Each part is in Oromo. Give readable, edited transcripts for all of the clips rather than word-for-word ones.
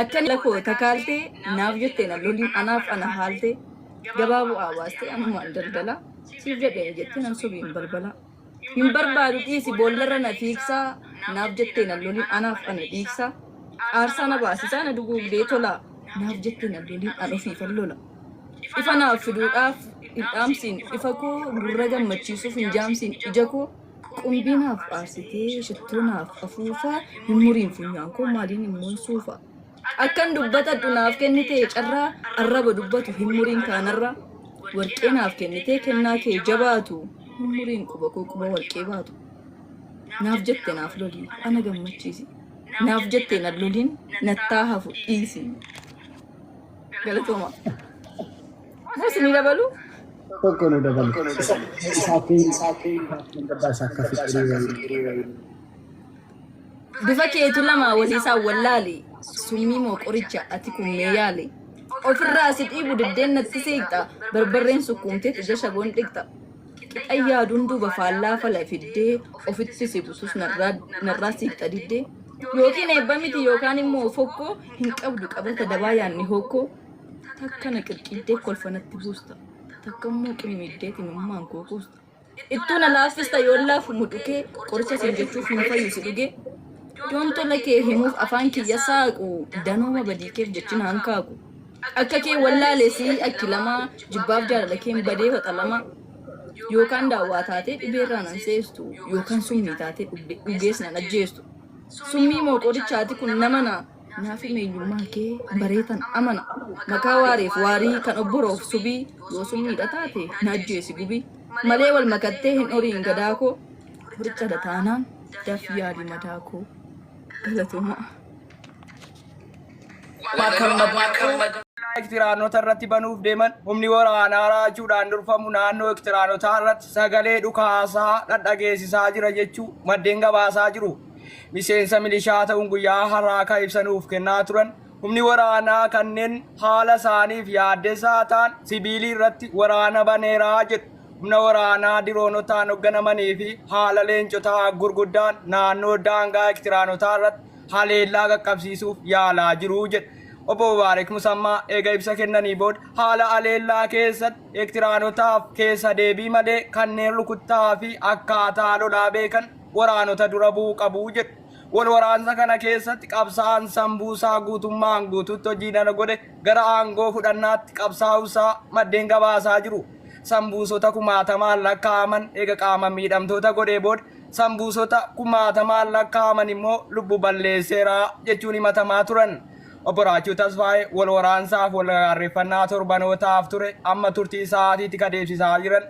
Akka koo takaaltee naaf jettee na loliin anaaf ana haaltee gabaa bu'aa baastee ammumaan daldala siif jedhee jettee nan sobiin balbala. Hin barbaadu dhiisi boollarra na fiigsaa naaf jettee na loliin anaaf ana dhiigsaa. Aarsaa na baasisaa na duguugdee tola naaf jettee na loliin an ofiifan lola. Ifa naaf fiduudhaaf hin dhaamsiin ifa koo gurra gammachiisuuf hin jaamsiin ija koo qumbii naaf aarsitee shittoo naaf afuufaa hin muriin funyaan koo maaliin immoo suufa. Akkan dubbatadhu naaf kennitee carraa arraba dubbatu hin muriin kaanarra warqee naaf kennitee kennaa kee jabaatu hin muriin quba koo quba warqee baatu. Naaf jette naaf loli ana gammachiisi. Naaf jette na loliin nattaa hafu dhiisi. Galatooma. Moo isinii dabalu? Tokko nu dabalu. Isaa akka fiqirii. Bifa keetu lama walii isaan wallaali. Summii moo qoricha ati kummee yaali. Ofirraa si dhiibu diddeen natti seeqxa. Barbarreen sukkuumteet ija shaboon dhiqxa. Qixa yaaduun duuba faallaa fala fiddee ofitti si busus narraa siiqxa diddee. Yookiin eebba miti yookaan immoo fokkoo hin qabdu qabata dabaa yaanni hokkoo. Takka na qirqiddee kolfa natti buusta. Takka immoo qimmiddee timimmaan koo kuusta. Ittuu na laaffista yoon laafu mudhukee qoricha siin jechuuf hin fayyu si dhugee. Yoon tola kee himuuf afaan kiyya saaqu danooma badii keef jechi naan kaaku. Akka kee wallaalesii akki lamaa jibbaaf jaalala keen badee waxalamaa. Yookaan daawwaa taatee dhibeerraa nan seestu yookaan summii taatee dhugees nan ajjeestu. Summii moo qorichaati kun nama na naaf hime eenyummaa kee bareetan amana. Makaa waariif waarii kan obboroof subii yoo summiidha taate na ajjeesi gubii. Malee wal makattee hin horiin gadaa koo qoricha taanaan daf yaali madaa koo. Galatoomaa. Ektiraanota irratti banuuf deeman humni waraanaa raachuudhaan durfamu naannoo ektiraanotaa irratti sagalee dhukaasaa dhadhageessisaa jira jechuu maddeen gabaasaa jiru. Miseensa milishaa ta'uun guyyaa har'aa kan ibsanuuf kennaa turan humni waraanaa kanneen haala isaaniif yaaddessaa ta'an sibiilii irratti waraana baneeraa jedhu. Humna waraanaa diroonotaan hoogganamanii fi haala leencotaa gurguddaan naannoo daangaa ektiraanotaa irratti haleellaa qaqqabsiisuuf yaalaa jiru jedhu. Obbo Mubaarak Musammaa eega ibsa kennanii booda haala haleellaa keessatti ektiraanotaaf keessa deebii malee kanneen rukuttaa fi akkaataa lolaa beekan waraanota dura bu'uu qabu jedhu. Wal waraansa kana keessatti qabsaa'aan sambuusaa guutummaan guutuutti hojii dhala godhe gara aangoo fudhannaatti qabsaa'uusaa maddeen gabaasaa jiru. Sambuusota kumaatamaan lakkaa'aman eega qaama miidhamtoota godhee booda sambuusota kumaatamaan lakkaa'aman immoo lubbu balleesseera jechuun himatamaa turan. Obbo Raachuu Tasfaayee wal waraansaaf wal gaarreeffannaa torbanootaaf ture amma turtii sa'aatiitti kadeemsisaa jiran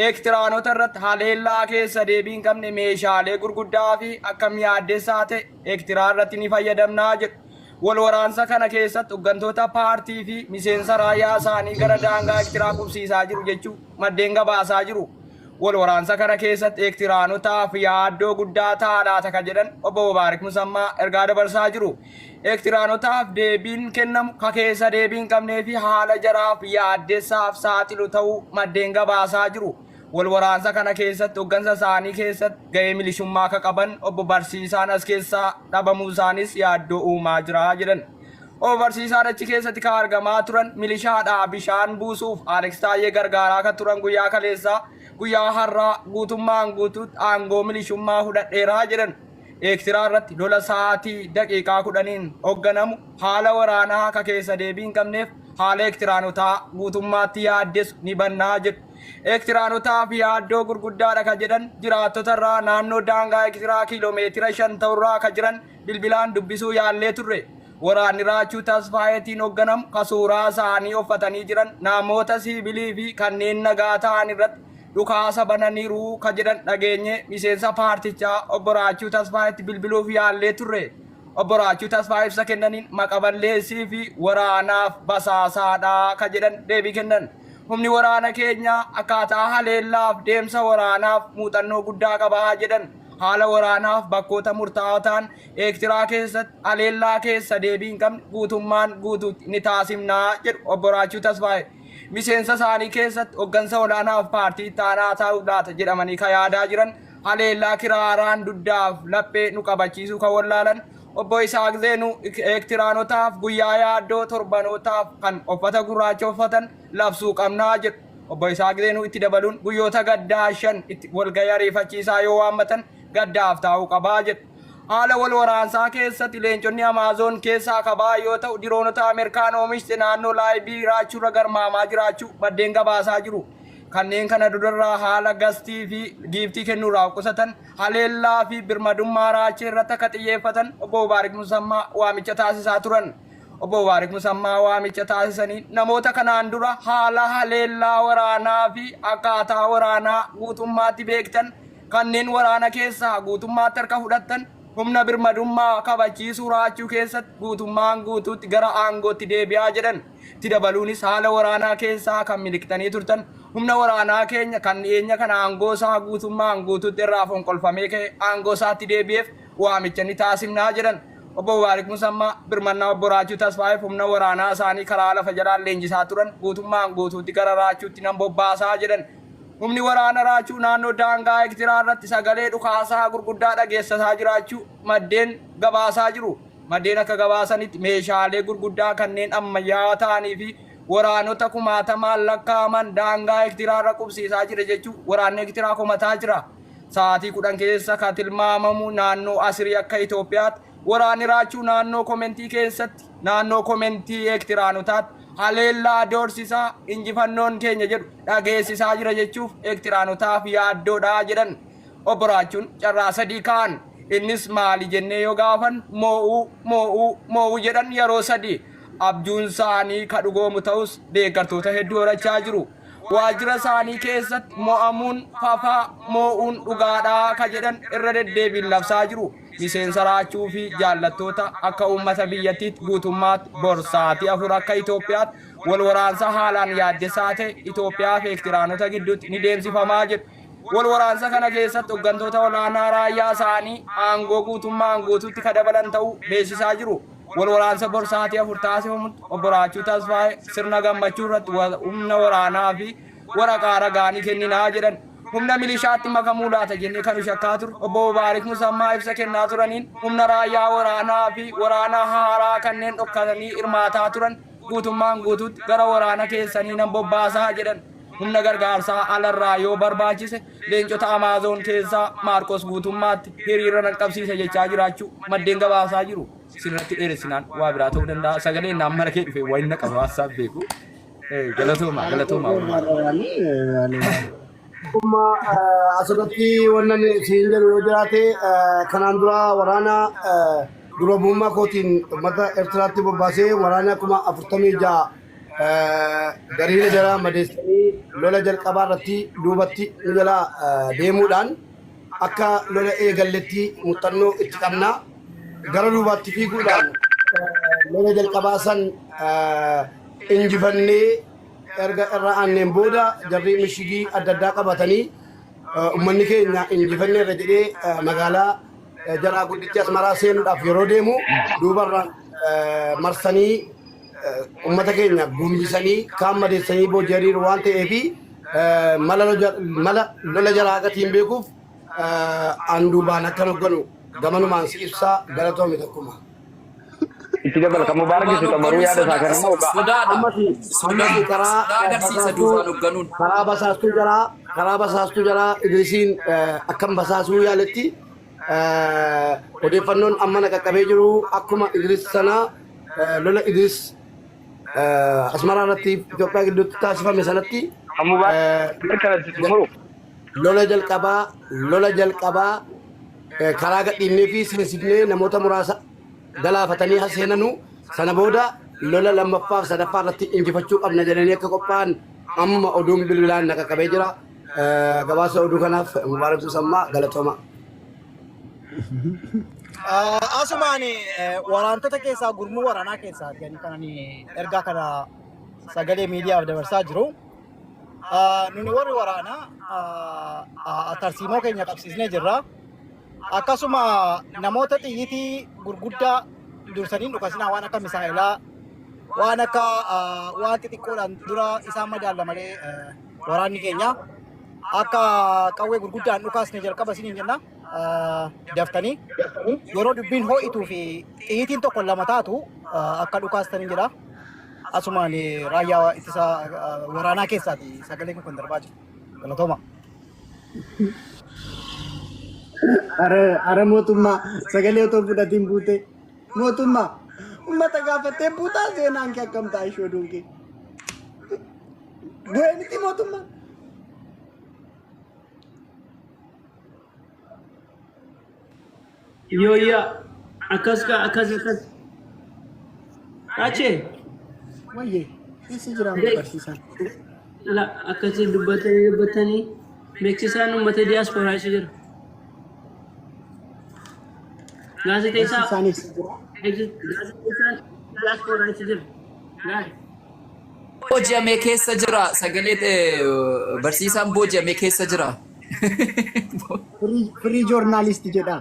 ektiraanota irratti haleellaa keessa deebii hin qabne meeshaalee gurguddaa fi akkam yaaddessaa ta'e ektiraa irratti ni fayyadamnaa jedhu. Wal waraansa kana keessatti hooggantoota paartii fi miseensa raayyaa isaanii gara daangaa ektiraa qubsiisaa jiru jechuu maddeen gabaasaa jiru. Wal waraansa kana keessatti ektiraanotaaf yaaddoo guddaa ta'a laata ka jedhan obbo Mubaarak Musammaa ergaa dabarsaa jiru. Ektiraanotaaf deebiin kennamu ka keessa deebii hin qabnee fi haala jaraaf yaaddessaaf saaxilu ta'uu maddeen gabaasaa jiru. Wal waraansa kana keessatti hooggansa isaanii keessatti gahee milishummaa ka qaban obbo Barsiisaan as keessaa dhabamuu isaanis yaaddoo uumaa jira jedhan. Obbo Barsiisaan achi keessatti kan argamaa turan milishaadhaa bishaan buusuuf Alex Taayyee gargaaraa kan turan guyyaa kaleessaa guyyaa har'aa guutummaan guutuutti aangoo milishummaa fudhadheeraa jedhan. Eektiraa irratti lola sa'aatii daqiiqaa 10n hoogganamu haala waraanaa ka keessa deebii hin qabneef haala ektiraanotaa guutummaatti yaaddessu ni bannaa jedhu. Ektiraanotaaf yaaddoo gurguddaadha ka jedhan jiraattota irraa naannoo daangaa Ektiraa kiiloomeetira 5 ta'urraa ka jiran bilbilaan dubbisuu yaallee turre. Waraanni Raachuu Tasfaayeetiin hoogganamu ka suuraa isaanii uffatanii jiran namoota siivilii fi kanneen nagaa ta'an irratti dhukaasa bananiiru ka jedhan dhageenye miseensa paartichaa obbo Raachuu Tasfaayeetti bilbiluuf yaallee turre. Obbo Raachuu Tasfaayee ibsa kennaniin maqa balleessii fi waraanaaf basaasaadha ka jedhan deebii kennan. Humni waraana keenyaa akkaataa haleellaaf deemsa waraanaaf muuxannoo guddaa qaba jedhan. Haala waraanaaf bakkoota murtaa'oo ta'an Eektiraa keessatti haleellaa keessa deebii hin qabne guutummaan guutuutti ni taasifna jedhu obbo Raachuu Tasfaayee. Miseensa isaanii keessatti hooggansa olaanaaf paartii itti aanaa ta'uu laata jedhamanii ka yaadaa jiran haleellaa kiraaraan duddaaf laphee nu qabachiisuu ka wallaalan Obbo Isaaq Zeenuu Eertiraanotaaf guyyaa yaaddoo torbanootaaf kan uffata gurraacha uffatan labsuu qabnaa jedhu. Obbo Isaaq Zeenuu itti dabaluun guyyoota gaddaa 5 itti walgahii ariifachiisaa yoo waammatan gaddaaf taa'uu qabaa jedhu. Haala wal waraansaa keessatti leenconni Amaazoon keessaa kabaa yoo ta'u, diroonota Ameerikaan oomishte naannoo Laayibii raachuurra garmaamaa jiraachuu maddeen gabaasaa jiru. Kanneen kana durarraa haala gastii fi giiftii kennuurraa of qusatan haleellaa fi birmadummaa raachee irratti akka xiyyeeffatan Obbo Mubaarik Musammaa waamicha taasisaa turan. Obbo Mubaarik Musammaa waamicha taasisanii namoota kanaan dura haala haleellaa waraanaa fi akkaataa waraanaa guutummaatti beektan, kanneen waraana keessaa guutummaatti harka fudhattan, humna birmadummaa kabachiisuu raachuu keessatti guutummaan guutuutti gara aangootti deebi'aa jedhan. Itti dabaluunis haala waraanaa keessaa kan miliqxanii turtan, humna waraanaa keenya kan dhiyeenya kana aangoo isaa guutummaan guutuutti irraa fonqolfamee ka'e aangoo isaatti deebi'eef waamicha ni taasifnaa jedhan. Obbo Mubaarik Musammaa birmannaa Obbo Raachuu Tasfaayeef humna waraanaa isaanii karaa lafa jalaan leenjisaa turan guutummaan guutuutti gara Raachuutti nan bobbaasaa jedhan. Humni waraana Raachuu naannoo daangaa Eertiraa irratti sagalee dhukaasaa gurguddaa dhageessisaa jiraachuu maddeen gabaasaa jiru. Maddeen akka gabaasanitti meeshaalee gurguddaa kanneen ammayyaawaa ta'anii fi waraanota kumaatamaan lakkaa'aman daangaa Eertiraa irra qubsiisaa jira jechuun waraanni Eertiraa komataa jira. Sa'aatii 10 keessa kan tilmaamamu naannoo Asirii akka Itoophiyaatti waraanni Raachuu naannoo komentii keessatti naannoo komentii Eertiraanotaatti haleellaa doorsisaa injifannoon keenya jedhu dhageessisaa jira jechuuf Eertiraanotaaf yaaddoodha jedhan. Obbo Raachuun carraa sadii ka'an. Innis maali jennee yoo gaafan moo'uu, moo'uu, moo'uu jedhan yeroo sadii. Abjuun isaanii ka dhugoomu ta'us deeggartoota hedduu horachaa jiru. Waajjira isaanii keessatti mo'amuun fafaa, moo'uun dhugaadhaa ka jedhan irra deddeebiin labsaa jiru. Miseensa Raachuu fi jaallattoota akka uummata biyyattiitti guutummaatti bor sa'aatii 4 akka Itoophiyaatti wal waraansa haalaan yaaddessaa ta'e Itoophiyaa fi Eertiraanota gidduutti ni deemsifamaa jedhu. Wal waraansa kana keessatti hoggantoota olaanaa raayyaa isaanii aangoo guutummaan guutuutti ka dabalan ta'uu beeksisaa jiru. Wal waraansa bor sa'aatii 4 taasifamutti Obbo Raachuu Tasfaayee sirna gammachuu irratti humna waraanaa fi waraqaa ragaa ni kenninaa jedhan. Humna milishaatti makamuu laata jennee kan nu shakkaa turre Obbo Mubaarik Musammaa ibsa kennaa turaniin humna raayyaa waraanaa fi waraana haaraa kanneen dhokkatanii hirmaataa turan guutummaan guutuutti gara waraana keessanii nan bobbaasaa jedhan. Humna gargaarsaa alarraa yoo barbaachise leencota Amaazoon keessaa Maarqos guutummaatti hiriira nan qabsiisa jechaa jiraachuu maddeen gabaasaa jiru. Sirratti dheeressinaan waa biraa ta'uu danda'a. Sagaleen naan mara kee dhufe waan na qaba haasaa beeku. Galatooma, galatooma. Amma asirratti wannan siin jedhu yoo jiraate, kanaan dura waraana dura bu'ummaa kootiin uummata Eertiraatti bobbaasee waraana 46,000 gariina jala madeessanii lola jalqabaa irratti duubatti nu jala deemuudhaan akka lola eegalletti muuxannoo itti qabna. Gara duubaatti fiiguudhaan lola jalqabaa san injifannee erga irra aanneen booda jarri mishigii adda addaa qabatanii uummanni keenya injifanneerra jedhee magaalaa jaraa gudditti Asmaraa seenuudhaaf yeroo deemu duubarraan marsanii uummata keenya gombisanii kaan madeessanii booji'aniiru waan ta'eef, mala lola jaraa gatiin beekuuf an duubaan akkan hogganu gamanumaan si ibsaa, galatoomi tokkuma. Itti dabala kan Mubaarak Duubaan jettu xamaruu hoogganuun yaada isaa kan immoo ogaa. sodaadha. Ammas karaa Sodaa agarsiisa duubaan hoogganuun. Karaa basaastuu jaraa Idrisiin akkam basaasuu yaaletti odeeffannoon amma na qaqqabee jiru akkuma Idris sana lola Idris Asmaraa irratti Itoophiyaa gidduutti taasifame sanatti Kan Mubaarak kanatti xumuru. Lola jalqabaa karaa gadhiifnee fi seensifnee namoota muraasa galaafatanii has seenanuu sana booda lola lammaffaa fi sadaffaa irratti injifachuu qabna jedhanii akka qophaa'an amma oduun bilbilaan na qaqqabee jira. Gabaasa oduu kanaaf Mubaarak Musammaa galatooma. Asumaan waraantota keessaa, gurmuu waraanaa keessaa gadi kan ani ergaa kana sagalee miidiyaaf dabarsaa jiru. Nuni warri waraanaa tarsiimoo keenya qabsiisnee jirra. Akkasuma namoota xiyyitii gurguddaa dursanii dhukasinaa, waan akka misaa'ilaa, waan akka waan xixiqqoodhaan dura isaan madaalla malee waraanni keenya akka qawwee gurguddaan dhukaasne jalqaba isiniin jenna. Daftanii yeroo dubbiin ho'ituu fi xiyyiitiin tokko lama taatu akka dhukaastanii jira. Asumaan raayyaa ittisa waraanaa keessaati sagaleen kun kan darbaa jiru. Galatooma. Ara mootummaa sagalee otoo fudhatiin buute. Mootummaa uummata gaafattee buutaa seenaan kee akkam ta'a ishee oduun kee. Bu'ee miti mootummaa. Yooyyaa akkas kaa akkas akkas. Achee Wayyee eessa jira barsiisaan? La akkasii dubbatanii dubbatanii beeksisaan uummata diyaasporaa isa jira. Gaazexeessaa Barsiisaan eessa jira? Gaazexeessaan diyaasporaa isa jira. Laali. Booji'amee keessa jira. Sagalee barsiisaan booji'amee keessa jira. Firii joornaalisti jedha.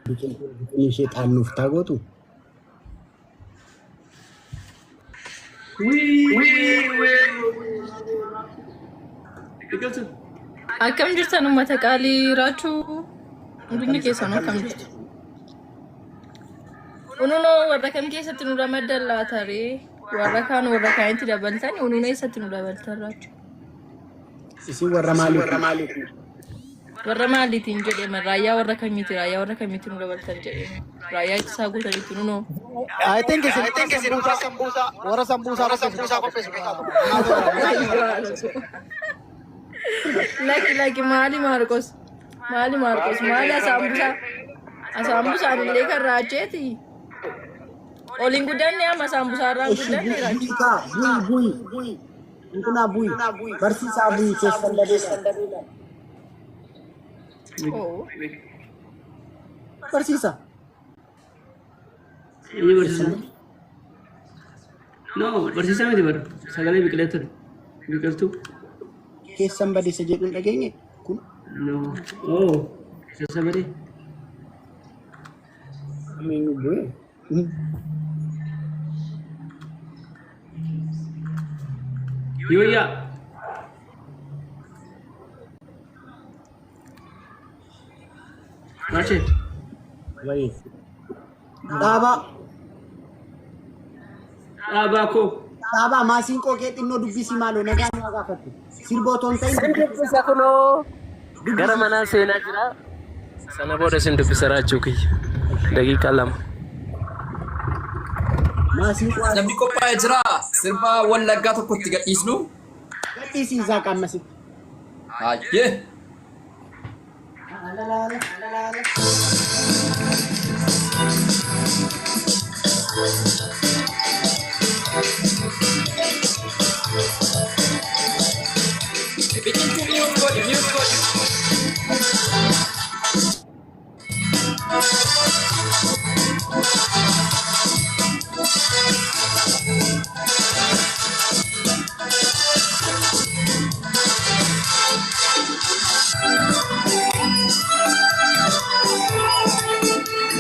Biqiltuun ishee xaannuuf taagootu. Biqiltuu. Akkam jirtan uummata qaalii raachuu hundumni keessanuu akkam jirtu? Ununoo warra kam keessatti nu ramaddan laata ree? Warra kaan warra kaanitti dabaltan ununoo eessatti nu dabaltan raachuu? Isin warra maaliif? Warra maaliitiin jedhame raayyaa warra kamiiti raayyaa warra kamiitti nu dabaltan jedhame raayyaa ittisaa guutanitti nunoo. I think isin warra sambuusaa qopheessu keessaa tokko. Laki laki maali Maarqos? Maali Maarqos? Maali asaambusaa? Asaambusaan illee kan raacheeti. Oliin guddanne amma asaambusaa irraan guddanne raachu. Buyi buyi buyi. Intinaa buyi. Barsiisaa buyi keessan dabeessa. Oo. Barsiisaa. Inni barsiisaa. No, barsiisaa miti bara. Sagalee biqilee ture. Biqiltuu. Keessan badeessa jedhuun dhageenye kun No. Oh. Keessa badee. eenyu bu'e? Yooyyaa. Raachee. Wayii. Dhaabaa. Dhaabaa koo. Dhaabaa maasiinqoo kee xinnoo dubbisii maaloo nagaa nu gaafattu. Sirba otoo hin ta'in Sin dubbisa kunoo gara manaa seenaa jira. Sana booda sin dubbisa raachuu kiyya. Daqiiqaa 2. Maasiinqoo Namni qophaa'ee jira. Sirba Wallaggaa tokkotti gadhiisnu. Gadhiisii isaa qaammasitti. Hayyee.